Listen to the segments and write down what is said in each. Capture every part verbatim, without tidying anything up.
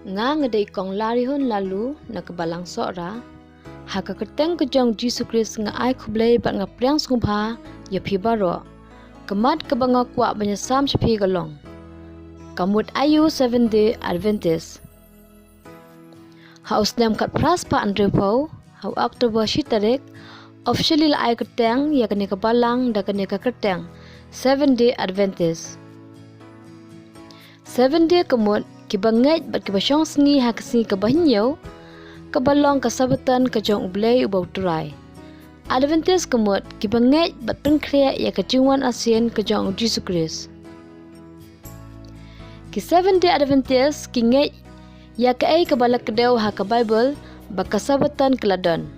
Nga nga dei i Kong Larihun Lalu na ka Balang Sohra. Ha ka kyrteng ka jong u Jisu Khrist nga ai khublei bad nga pdiang sngewbha ïa phi baroh. Ka mat kaba nga kwah ban ïasam sha phi ka long: Ka mut aïu Seventh Day Adventist. Ha u snem khatphra spah hynriewphew, ha u October shi tarik, officially la ai kyrteng ïa kane ka balang da kane ka kyrteng, Seventh Day Adventist. Seventh Day ka mut kiba ngeit bad kiba shong sngi ha ka sngi kaba hynñiew, kaba long ka Sabbaton ka jong U Blei uba U Trai. Adventist ka mut kiba ngeit bad pynkhreh ïa ka jingwan arsien ka jong u Jisu Khrist. Ki Seventh Day Adventist ki ngeit ïa kaei kaba la kdew ha ka Baibl ba ka Sabbaton ka la don.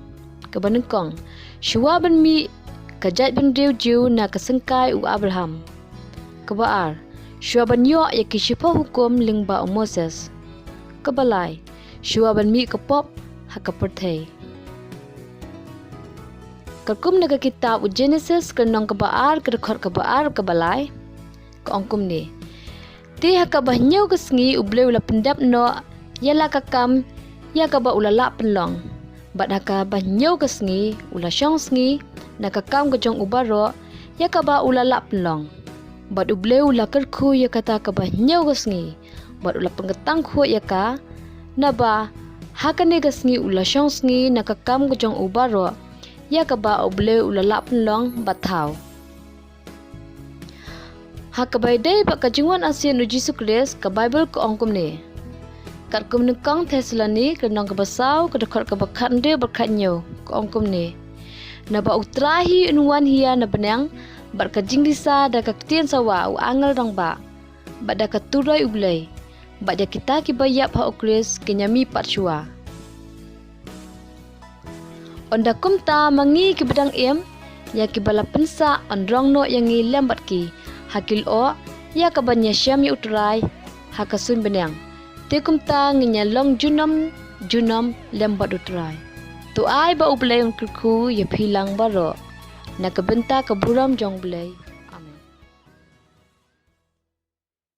Kaba nyngkong, shuwa ban mih ka jaitbynriew Jiw na ka syngkai u Abraham. Kaba ar, shuwa ban ïoh ïa ki shiphew hukum lyngba u Moses. Kaba lai, shuwa ban mih ka pop ha ka pyrthei. Katkum na ka kitab u Genesis ka lynnong kaba ar, ka dkhot kaba ar, kaba lai, ka ong kumne: Te ha kaba hynñiew ka sngi U Blei u la pyndep noh ïa la ka kam ïa kaba u la lah pynlong. Bad ha kaba hynñiew ka sngi u la shong sngi na ka kam ka jong u baroh ïa kaba u la lah pynlong. Bad U Blei u la kyrkhu ïa kata kaba hynñiew ka sngi, bad u la pynkyntang khuid ïa ka, naba ha kane ka sngi u la shong sngi na ka kam ka jong u baroh ïa kaba U Blei u la lah pynlong bad thaw. Ha kaba ïadei bad ka jingwan arsien u Jisu Khrist, ka Baibl ka ong kumne. Katkum nyngkong Thessaloni ka lynnong kaba saw, ka dkhot kaba khathynriew bad khathynñiew, ka ong kumne: Naba U Trai hi un wan hi ïa na bneng bad ka jingrisa da ka ktien sawa u angel rangbah, bad da ka turoi U Blei, bad ïa kita kiba ïap ha u Khrist kin ïa mih pat shuwa. Ynda kumta ma ngi kiba dang im, ïa kiba la pynsah yn rong noh ïa ngi lem bad ki ha ki lyoh, ïa kaban ïashem ïa U Trai ha ka suiñ bneng. Te kumta ngin ïa long junom junom lem bad U Trai. To ai ba U Blei un kyrkhu ïa phi lang baroh na ka bynta ka burom jong U Blei.